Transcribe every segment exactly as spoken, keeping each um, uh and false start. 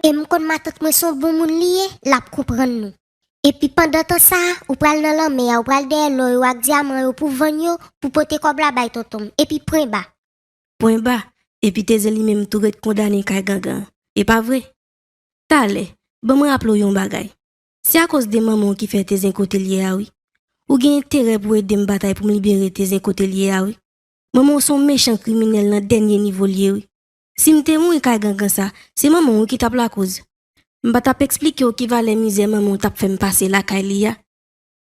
E m konn matant mwen se yon bon moun li ye, l ap konprann nou. Epi pandan tan sa a, ou pral nan lanmè a, ou pral dèyè lò yo ak dyaman yo pou vann yo, pou pote kòb la bay tonton m. Epi pwen ba. Pwen ba. Epi Tezen li menm tou ret kondane kay gangan an. E pa vre? Talè, ban mwen raple w yon bagay. Se akoz de manman w ki fè Tezen kote l ye a wi. Ou gen enterè pou ede m batay pou m libere Tezen kote l ye a wi. Manman w se yon mechan kriminèl nan dènye nivo l ye wi. Si m te mouri kay gangan sa, se manman w wi ki t ap lakoz. M pa t ap eksplike w ki valè mizè manman w t ap fè m pase lakay li a.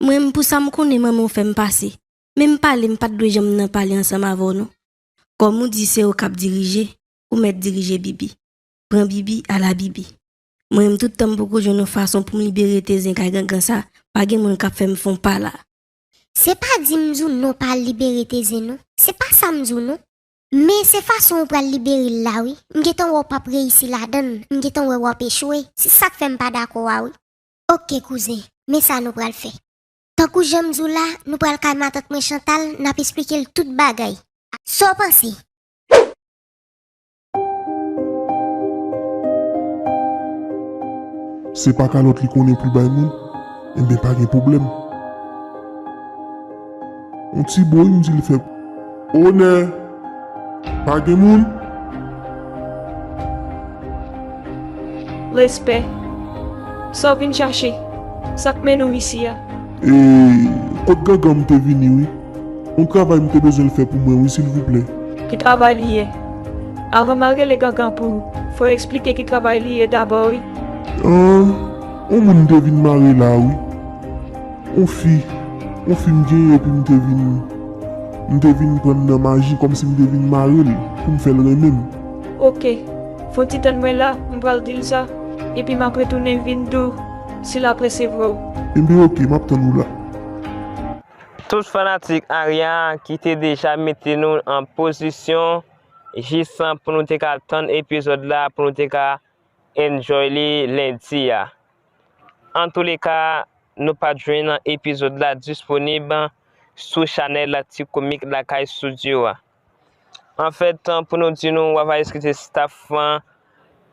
Mwen menm pou sa m konnen manman w fè m pase. Men m pale, m pa t dwe janm nan pale ansanm avè w non. Kòm ou di se ou k ap dirije, ou mèt dirije Bibi. Pran Bibi, ala Bibi. Mwen menm tout tan m poko jwenn yon fason pou m libere Tezen kay gangan sa, pa gen moun k ap fè m fè yon pa la. Se pa di m di w non pa al libere Tezen non. Se pa sa m di w non. Men se fason ou pral libere l la wi. M gentan wè w p ap reyisi ladan l. M gentan wè w ap echwe. Se sa k fè m pa dakò a wi. Oke kouzen, men sa nou pral fè. Tankou jan m di w la, nou pral kay matant mwen Chantal, n ap esplike l tout bagay. Sa w panse? Se pa kalòt li konnen pou l bay moun, enben pa gen pwoblèm. On ti bwoy m di l fè. Onè! Pa gen moun? Respè. Sa w vin chache? Sa k mennen w isi a? E kot gangan m te vini wi. On travay m te bezwen l fè pou mwen wi silvouplè. Ki travay li ye? Avan m al rele gangan pou ou, fò w eksplike ki travay li ye dabò wi. Ahn, on moun m te vin mare la wi. On fi, on fi m genyen epi m te vin, m te vin pran nan maji kòmsi m te vin mare l pou m fè l renmen m. Oke, fè on ti tann mwen la, m pral di l sa, epi m ap retounen vin di w si l ap resevwa w. Enben oke, m ap tann ou la. Tout fanatik Aria ki te deja mete nou an pozisyon jis pou nou te ka tann epizòd la, pou nou te ka enjoy li lendi a. Antouleka, nou pa t jwenn epizòd la disponib sou chanèl Ti Komik Lakay Studio a. Anfèt, pou nou di nou, w ava eskize staff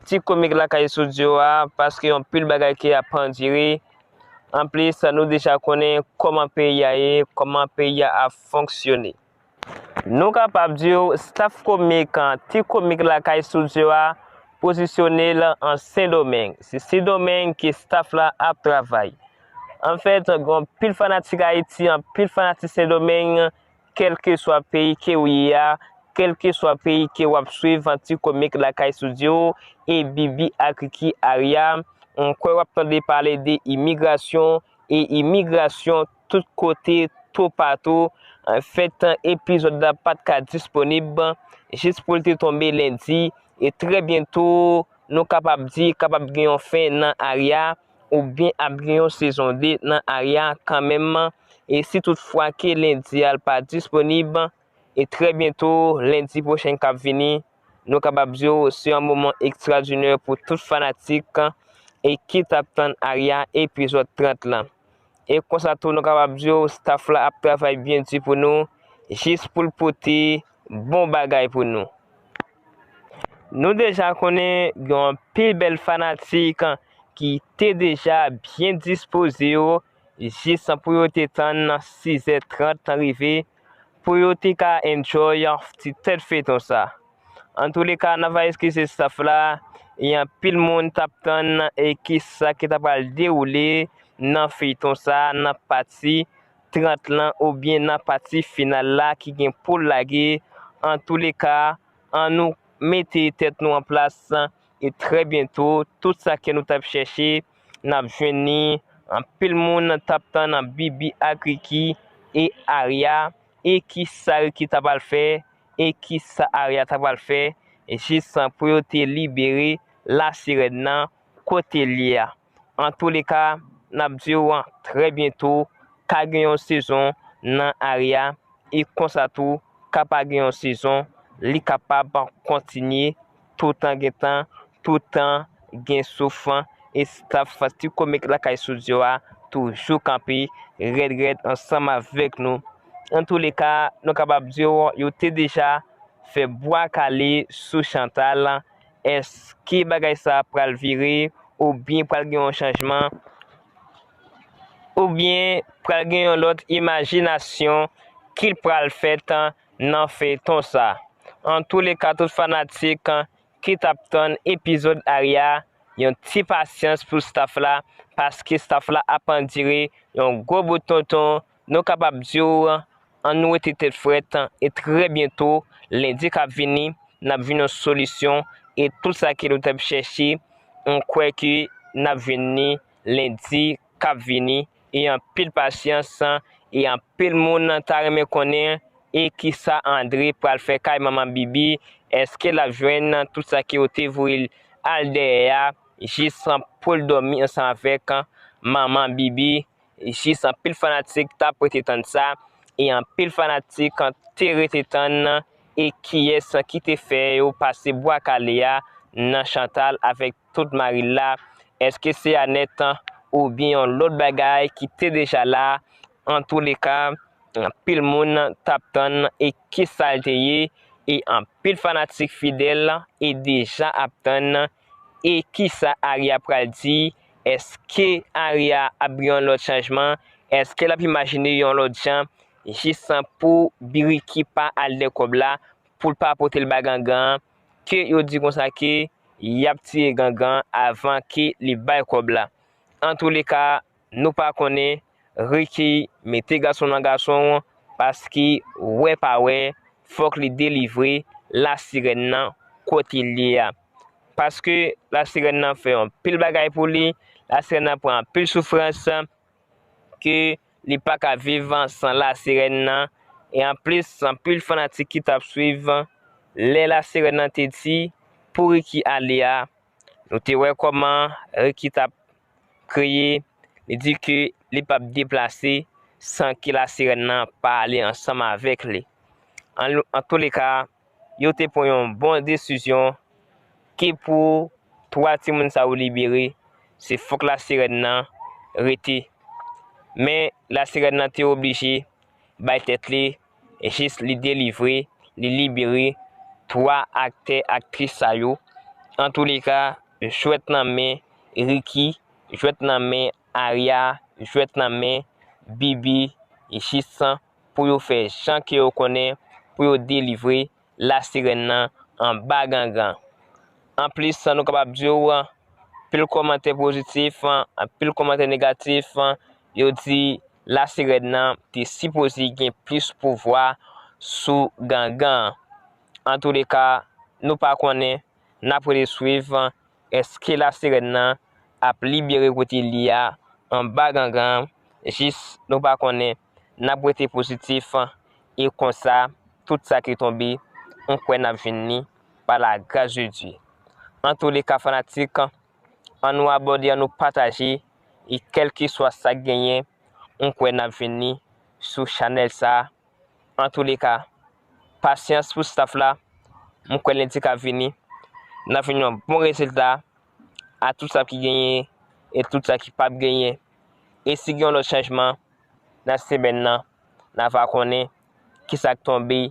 Ti Komik Lakay Studio a, paske yon pil bagay ki ap andire. Anplis, nou deja konnen kòman peyi a ye, kòman peyi a ap fonksyone. Nou kapab di w, staff komik Ti Komik Lakay Studio a pozisyone l an Sendomeng. Se Sendomeng ke staff la ap travay. Anfèt, gen anpil fanatik Ayiti, anpil fanatik Sendomeng, kèlkeswa peyi ke w ye a, kèlkeswa peyi ke w ap swiv Ti Komik Lakay Studio e Bibi ak Ricky Aria, m kwè w ap tande pale de imigrasyon, e imigrasyon tout kote, toupatou. Anfèt, epizòd la pa t ka disponib jis pou l te tonbe lendi, e trè byento, nou kapab di, kapab gen yon fen nan Aria, oubyen ap gen yon sezon de nan Aria kanmenm, e si toutfwa ke lendi a l pa disponib, e trè byento, lendi pwochen k ap vini, nou kapab di w se yon moman ekstradinè pou tout fanatik e ki t ap tann Aria epizòd trant lan. E konsa tou nou kapab di w staff la ap travay byen di pou nou, jis pou l pote bon bagay pou nou. Nou deja konnen gen anpil bèl fanatik ki te deja byen dispoze yo, jis pou yo te tann sizè trant rive, pou yo te ka enjoy ti tèt feyton sa. Antouleka, n ava eskize staff la, e anpil moun t ap tann e kisa ki ta pral dewoule nan feyton sa, nan pati trant lan oubyen nan pati final la ki gen pou l lage. Antouleka, annou mete tèt nou an plas, e trè byento, tout sa ke nou t ap chèche, n ap jwenn li. Anpil moun t ap tann Bibi ak Ricky e Aria, e kisa Ricky ta pral fè, e kisa Aria ta pral fè, jis pou yo te libere lasirèn nan kote l ye a. Antouleka, n ap di w trè byento, ka gen yon sezon nan Aria, e konsa tou, ka pa gen yon sezon, li kapab kontinye toutan gen tan, toutan gen souf, e staff Ti Komik Lakay Studio a toujou kanpe rèd rèd ansanm avèk nou. Antouleka, nou kapab di w yo te deja fè bwa kale sou Chantal, Èske bagay sa a pral vire, oubyen pral gen yon chanjman, oubyen pral gen yon lòt imajinasyon ki pral fèt nan feyton sa? Antouleka, tout fanatik ki t ap tann epizòd Arya, yon ti pasyans pou staff la, paske staff la ap andire yon gwo bout tonton. Nou kapab di w, ann nou rete tèt frèt, e trè byento, lendi k ap vini, n ap jwenn yon solisyon, e tout sa ke nou t ap chèche, m kwè ke n ap jwenn li lendi k ap vini, e anpil pasyans, e anpil moun ta renmen konnen, e kisa Andre pral fè kay manman Bibi, èske l ap jwenn tout sa ke yo te voye l al dèyè a, jis pou l dòmi ansanm avèk manman Bibi? Jis anpil fanatik t ap rete tann sa, e anpil fanatik te rete tann, e kiyès ki te fè yo pase bwa kale a nan Chantal avèk tout mari l la? Èske se Anèt oubyen yon lòt bagay ki te deja la? Antouleka, anpil moun t ap tann e kisa l te ye, e anpil fanatik fidèl e deja ap tann e kisa Arya pral di. Èske Arya ap gen yon lòt chanjman? Èske l ap imajine yon lòt jan jis pou Biriki pa al dèyè kòb la, pou l pa pote l ba Gangan, ke yo di konsa ke y ap tiye Gangan avan ke li bay kòb la? Antouleka, nou pa konnen, Ricky, mete gason nan gason w, paske wè pa wè, fòk li delivre Lasirèn nan kote l ye a. Paske Lasirèn nan fè yon pil bagay pou li, Lasirèn nan pran anpil soufrans ke li pa ka viv san Lasirèn nan. E anplis, anpil fanatik ki t ap swiv lè Lasirèn nan te di pou Ricky ale a, nou te wè kòman Ricky t ap kriye, li di ke li p ap deplase san ke Lasirèn nan pa ale ansanm avèk li. An, antouleka, yo te pran yon bon desizyon ke pou twa timoun sa yo libere, se fòk Lasirèn nan rete. Men Lasirèn nan te oblije bay tèt li, jis li delivre, li libere twa aktè, aktris sa yo. Antouleka, jwèt nan men Ricky, jwèt nan men Arya, jwèt nan men Bibi, jis pou yo fè jan ke yo konnen pou yo delivre Lasirèn nan anba Gangan. Anplis, nou kapab di w, anpil kòmantè pozitif, anpil kòmantè negatif, yo di Lasirèn nan te sipoze gen plis pouvwa sou Gangan. Antouleka, nou pa konnen, n ap rete swiv èske Lasirèn nan ap libere kote li a anba Gangan, jis nou pa konnen, n ap rete pozitif, e konsa, tout sa ki tonbe, m kwè n ap jwenn li pa la gras de Dye. Antouleka, fanatik, an nou abòne, an nou pataje, e kèlkeswa sa k genyen, m kwè n ap jwenn li sou chanèl sa a. Antouleka, pasyans pou staff la, m kwè lendi k ap vini, n ap jwenn yon bon rezilta a tout sa ki genyen e tout sa ki p ap genyen. E si gen yon lòt chanjman nan semèn nan, n a va konnen kisa k tonbe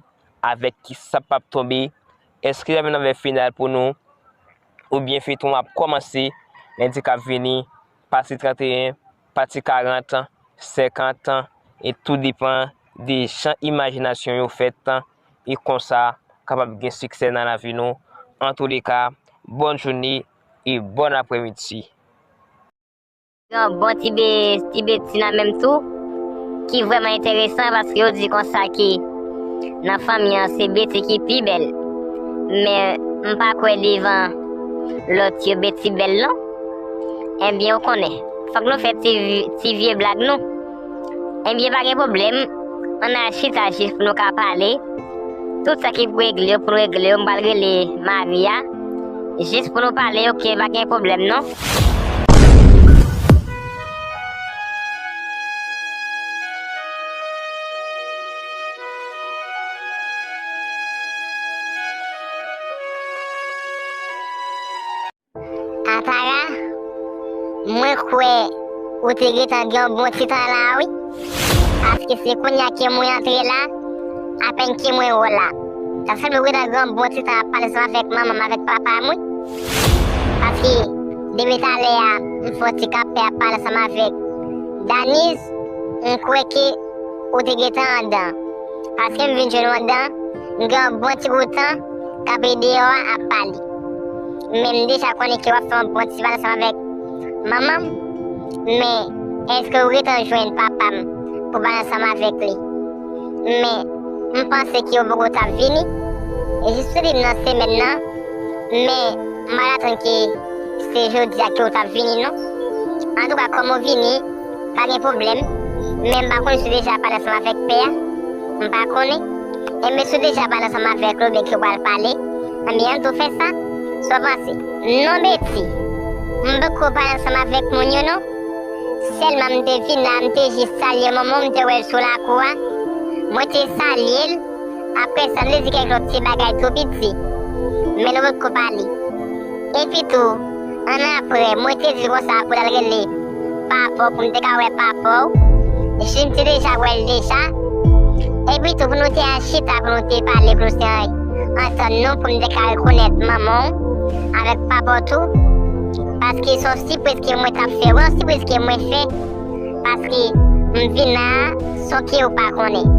avèk kisa p ap tonbe. Èske y ap jwenn avèk final pou nou? Oubyen feyton ap kòmanse lendi k ap vini, pati trannteyen, pati karant, senkant, e tou depann de jan imajinasyon yo fèt, e konsa kapab gen siksè nan lavi nou. Antouleka, bòn jounen e bòn aprèmidi. Yon bon ti be-, ti beti nan menm tou, ki vrèman enteresan paske yo di konsa ke nan fanmi an se beti ki pi bèl. Men m pa kwè devan lòt yo beti bèl non. Ebyen, ou konnen, fòk nou fè ti vi-, ti vye blag nou. Ebyen, pa gen pwoblèm, ann al chita jis pou nou ka pale. Tout sa ki pou regle yo, pou nou regle yo, m pral rele mari a, jis pou nou pale, oke, pa gen pwoblèm non. Atara, mwen kwè ou te gentan gen yon bon ti tan la, wi. Paske se kounye a ke mwen antre la, apèn ke mwen wè w la. Sa fè m gentan gen yon bon ti tan ap pale ansanm avèk manman m, avèk papa m, wi. Paske depi talè a, m fè yon ti kanpe ap pale ansanm avèk Daniz, m kwè ke ou te gentan anndan. Paske m vin jwenn ou anndan, m gen yon bon ti bout tan kanpe deyò a ap pale. Men m deja konnen ke w ap fè yon bon ti pale ansanm avèk manman m. Men, èske ou gentan jwenn papa m pou pale ansanm avèk li? Men, m panse ke ou poko t ap vini. E jis ou te di m nan semèn nan, men m pa t atann ke se jodi a ke ou t ap vini, non. Antouka, kòm ou vini, pa gen pwoblèm. Men m pa konnen si w deja pale ansanm avèk pè a. M pa konnen. Enben, si w deja pale ansanm avèk li oubyen ke w pral pale, enben, ann tou fè sa. Sa w panse? Non, Betty. M poko pale ansanm avèk moun yo, non. Sèlman m te vin la, m te jis salye manman w, m te wè l sou lakou a. Mwen te salye l. Apre sa, m te di kèk lòt ti bagay tou piti. Men nou potko pale. Epi tou, annapre, mwen te di l konsa pou l al rele papa w, pou m te ka wè papa w. Jim te deja wè l deja. Epi tou, pou nou te al chita, pou nou te pale, pou nou te antann nou, pou m te ka rekonèt manman w avèk papa w tou. Paske se yon sipriz ke mwen t ap fè, wi, yon sipriz ke mwen fè. Paske m vin la, san ke ou pa konnen.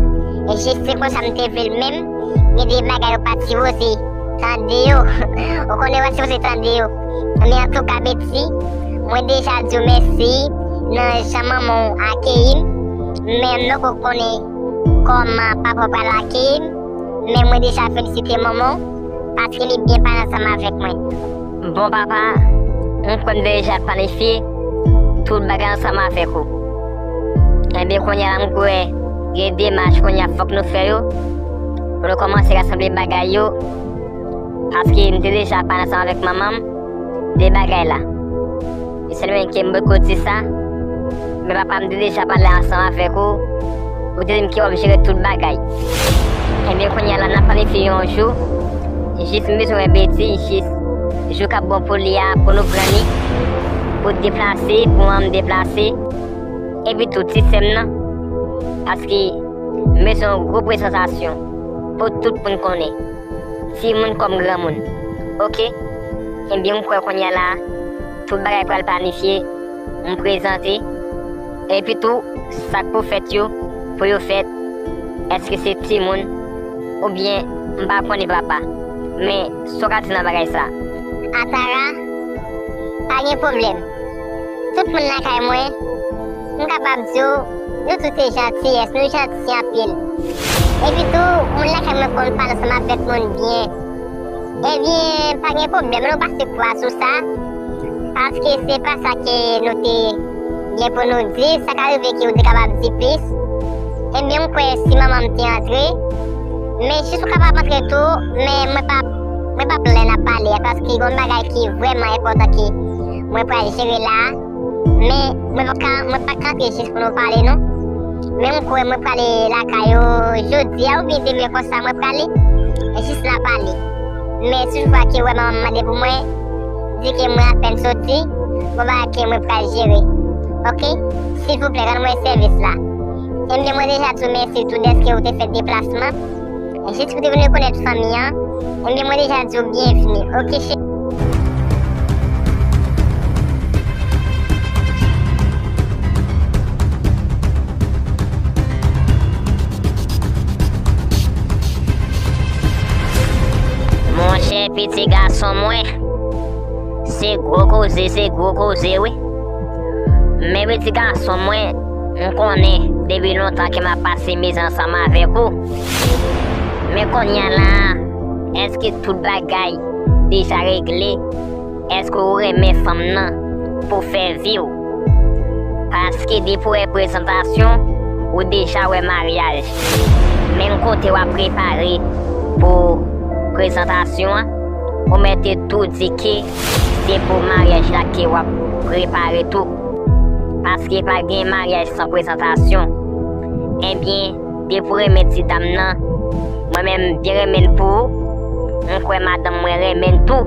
E jis se konsa m te vle l menm. Gen de bagay ou pa t sipoze tande yo. Ou konnen ou pa t sipoze tande yo. Men antouka, Betty, mwen deja di w mèsi nan jan manman w akeyi m. Men m poko konnen kòman papa w pral akeyi m. Men mwen deja felisite manman w paske li byen pale ansanm avèk mwen. Bon, papa, m kwè m te deja planifye tout bagay ansanm avèk ou. Enben, kounye a la, m kwè gen demach kounye a fòk nou fè yo pou nou kòmanse rasanble bagay yo, paske m te deja pale ansanm avèk manman m de bagay la. Li sèlman ke m bòykote sa. Men papa, m te deja pale ansanm avèk ou. Ou te di m ke w ap jere tout bagay. Enben, kounye a la, n ap planifye yon jou. Jis m bezwen wè Betty, jis jou k ap bon pou li a, pou nou pran li. Pou deplase, pou mwen m deplase. Epi tou, ti sè m nan. Paske m bezwen yon gwo prezantasyon pou tout moun konnen. Timoun kòm granmoun. Oke? Enben, m kwè kounye a la, tout bagay pral planifye, m prezante. Epi tou, sa k pou fèt yo, pou yo fèt, èske se timoun, oubyen m pa konnen papa. Men, sa w ka di nan bagay sa? Atara, pa gen pwoblèm. Tout moun lakay mwen, m kapab di w, nou tout se jantiyès, nou janti anpil. Epi tou, moun lakay mwen konn pale ansanm avèk moun byen. Ebyen, pa gen pwoblèm, nou pase kwa sou sa. Paske se pa sa ke nou te gen pou nou di, sa ka rive ke ou te kapab di plis. Ebyen, m kwè si manman m te antre, men jis ou kapab antre tou, men mwen pa, mwen pa plè n ap pale a, paske gen yon bagay ki vrèman enpòtan ke mwen pral jere la a. Men, mwen pa ka, mwen pa ka antre jis pou nou pale, non. Men m kwè mwen prale lakay ou jodi a, oubyen demen konsa mwen prale. Jis n a pale. Men si toutfwa ke ou wè manman m mande pou mwen, di ke mwen apèn soti, gon bagay ke mwen pral jere. Oke? Silvouplè, rann mwen sèvis la. Ebyen, mwen deja di w mèsi tou dèske ou te fè deplasman. Jis pou te vin rekonèt fanmi an, ebyen, mwen deja di w byenvni. Oke, cheri. Monchè, piti gason mwen, se gwo koze, se gwo koze, wi. Men piti gason mwen, m konnen depi lontan ke m ap pase mizè ansanm avèk ou. Men kounye a la a, èske tout bagay deja regle? Èske ou renmen fanm nan pou fè vi w? Paske depi w wè prezantasyon, ou deja wè maryaj. Menm kote w ap prepare pou prezantasyon an, ou mèt tou di ke se pou maryaj la ke w ap prepare tou. Paske pa gen maryaj san prezantasyon. Ebyen, depi w renmen ti dam nan, mwen menm m byen renmen l pou ou. M kwè madanm mwen renmen l tou.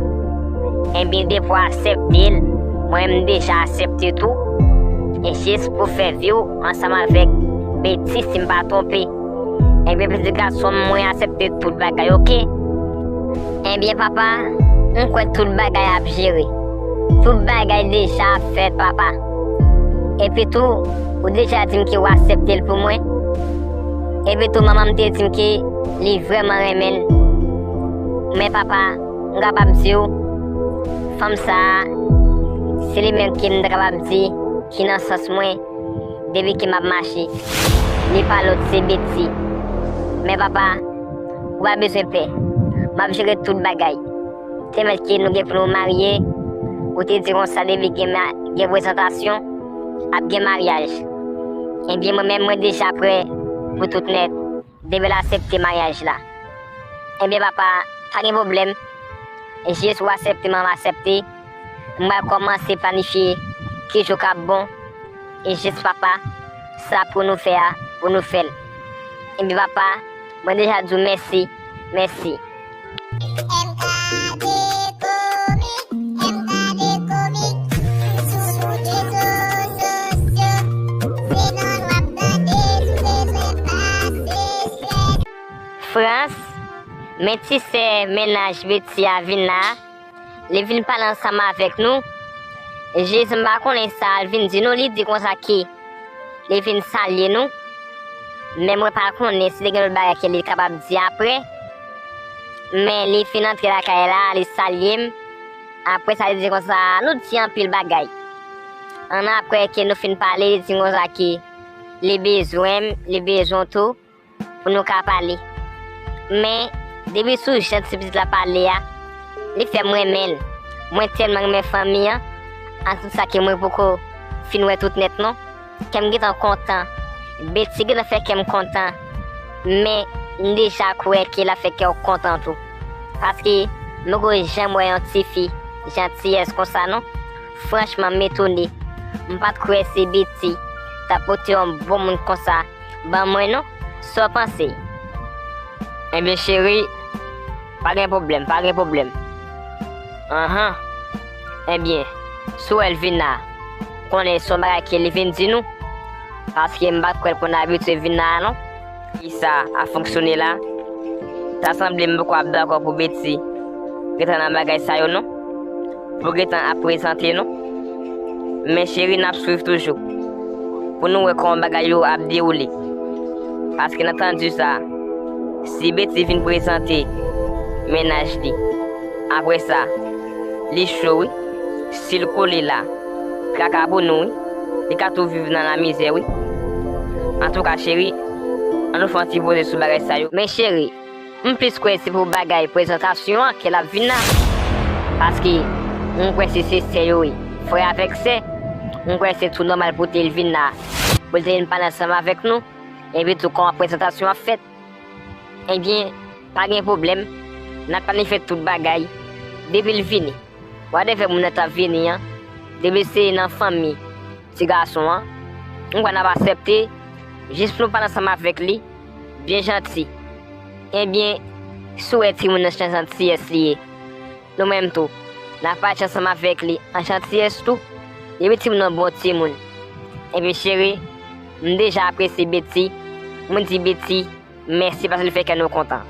Ebyen, depi w aksepte l, mwen menm m deja aksepte tou. E jis pou fè vi w ansanm avèk Betty, si m pa twonpe. Ebyen, piti gason m, mwen aksepte tout bagay, oke? Ebyen, papa, M kwè tout bagay ap jere. Tout bagay deja ap fèt, papa. Epi tou, ou deja di m ke w aksepte l pou mwen. Epi tou, manman m te di m ke li vrèman renmen l. Men papa, m kapab di w, fanm sa a, se li menm ke m ta kapab di ki nan sans mwen depi ke m ap mache. Li pa lòt, se Betty. Men papa, ou pa bezwen pè. M ap jere tout bagay. Te mèt ke nou gen pou nou marye, ou te di konsa depi gen ma-, gen prezantasyon, ap gen maryaj. Ebyen, mwen menm, mwen deja prè pou tout nèt. Depi l aksepte maryaj la. Ebyen, papa, pa gen pwoblèm. Jis ou aksepte, mwen aksepte. M pral kòmanse planifye ki jou k ap bon. E jis, papa, sa pou nou fè a, pou nou fè l. Ebyen, papa, mwen deja di w mèsi, mèsi. M K D Komik, M K D Komik, sou tout rezo sosyo, se non w ap tande, si w bezwen pase sèk. Frans, men ti sè mennaj Betty a vin la, li vin pale ansanm avèk nou. Jis m pa konnen sa l vin di nou, li di konsa ke li vin salye nou. Men mwen pa konnen si te gen lòt bagay ke li kapab di apre. Men li fin antre lakay la, li salye m. Apre sa, li di konsa, nou di anpil bagay. Annapre ke nou fin pale, li di konsa ke li bezwen m, li bezwen w tou, pou nou ka pale. Men, depi sou jan ti pitit la pale a, li fè m renmen l. Mwen tèlman renmen fanmi an, ak tout sa ke mwen poko fin wè tout nèt non. Kè m gentan kontan. Betty gentan fè kè m kontan. Men, m deja kwè ke l ap fè kè w kontan tou. Paske, m poko janm wè yon tifi jantiyès konsa non. Franchman, m etone. M pa t kwè se Betty t ap pote yon bon moun konsa ban mwen non. Sa w panse? Ebyen, cheri, pa gen pwoblèm, pa gen pwoblèm. Anhan. Ebyen, si w wè l vin la, konnen se yon bagay ke li vin di nou. Paske m pa t kwè l konn abitye vin la a non. Kisa ap fonksyone la? Ta sanble m poko ap dakò pou Betty rete nan bagay sa yo non. Pou gentan ap prezante nou. Men cheri, n ap swiv toujou pou nou wè kòman bagay yo ap dewoule. Paske n ap tande sa, si Betty vin prezante mennaj li, apre sa, li cho wi. Si l kole la, traka pou nou wi. Li ka tou viv nan lamizè wi. Antouka cheri, ann nou fè yon ti poze sou bagay sa yo. Men cheri, m plis kwè se pou bagay prezantasyon an ke l ap vin la. Paske, m kwè si se sè yo ye, frè avèk sè, m kwè se tou nòmal pou te l vin la. Pou l te vin pale ansanm avèk nou, epi tou kòman prezantasyon ap fèt. Ebyen, pa gen pwoblèm, n ap planifye tout bagay. Depi l vini, whatever moun nan t ap vini an, depi se nan fanmi ti gason an, m kwè n ap aksepte, jis pou nou pale ansanm avèk li, byen janti. Ebyen, si w wè timoun nan se jantiyès li ye, nou menm tou, n ap pati ansanm avèk li an jantiyès tou, depi timoun nan bon timoun. Ebyen, cheri, m deja apresye Betty, mwen di Betty, mèsi paske l fè kè nou kontan.